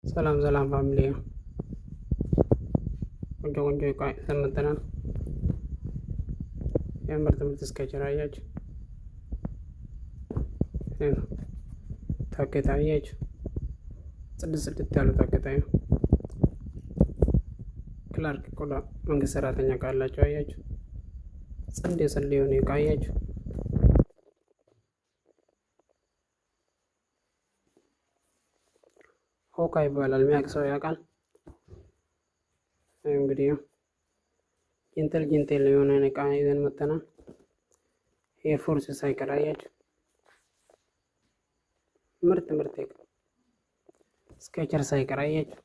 ሰላም ሰላም family፣ ቆንጆ ቆንጆ እቃ ይዘን መጥተናል። የምርጥ ምርጥ Skechers አያችሁ፣ ታኬታ አያችሁ፣ ጽድት ጽድት ያሉ ታኬታ፣ Clark ቆዳ መንግስት ሰራተኛ ካላችሁ አያችሁ፣ ጽድ ጽድ የሆነ እቃ አያችሁ። ሆካ ይባላል። የሚያውቅ ሰው ያውቃል። እንግዲህ ጀንተል ጀንተል የሆነ እቃ ይዘን መጥተናል። Air Force ሳይቀር አያችሁ፣ ምርጥ ምርጥ እቃ Skechers ሳይቀር አያችሁ።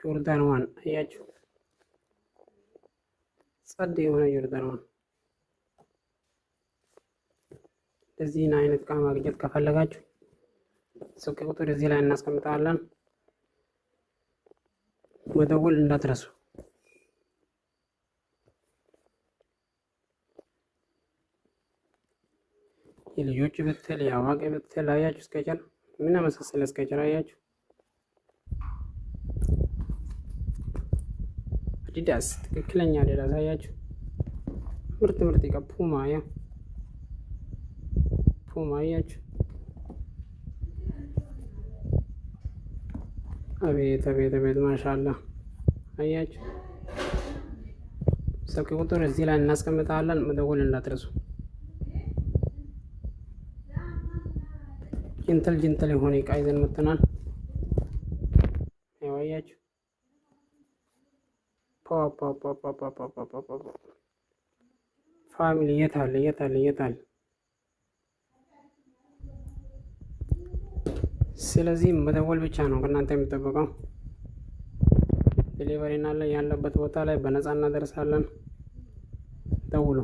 Jordan 1 አያችሁ፣ ጸድ የሆነ Jordan 1። እንደዚህን አይነት እቃ ማግኘት ከፈለጋችሁ ስልክ ቁጥር እዚህ ላይ እናስቀምጣለን። መደወል እንዳትረሱ። የልጆች ብትል የአዋቂ ብትል አያችሁ፣ Skechers ምን መሳሰለ Skechers አያችሁ። Adidas፣ ትክክለኛ Adidas አያችሁ። ምርጥ ምርጥ እቃ Puma፣ ያ Puma አያችሁ። አቤት አቤት አቤት፣ ማሻላ አያችሁ። ስልክ ቁጥር እዚህ ላይ እናስቀምጣለን። መደወል እንዳትረሱ። ጅንትል ጅንትል የሆነ እቃ ይዘን መጥተናል። ያው አያችሁ። Family የት አለ? የት አለ? የት አለ? ስለዚህ መደወል ብቻ ነው ከእናንተ የሚጠበቀው። Delivery እናለ ያለበት ቦታ ላይ በነፃ እናደርሳለን። ደውሉ።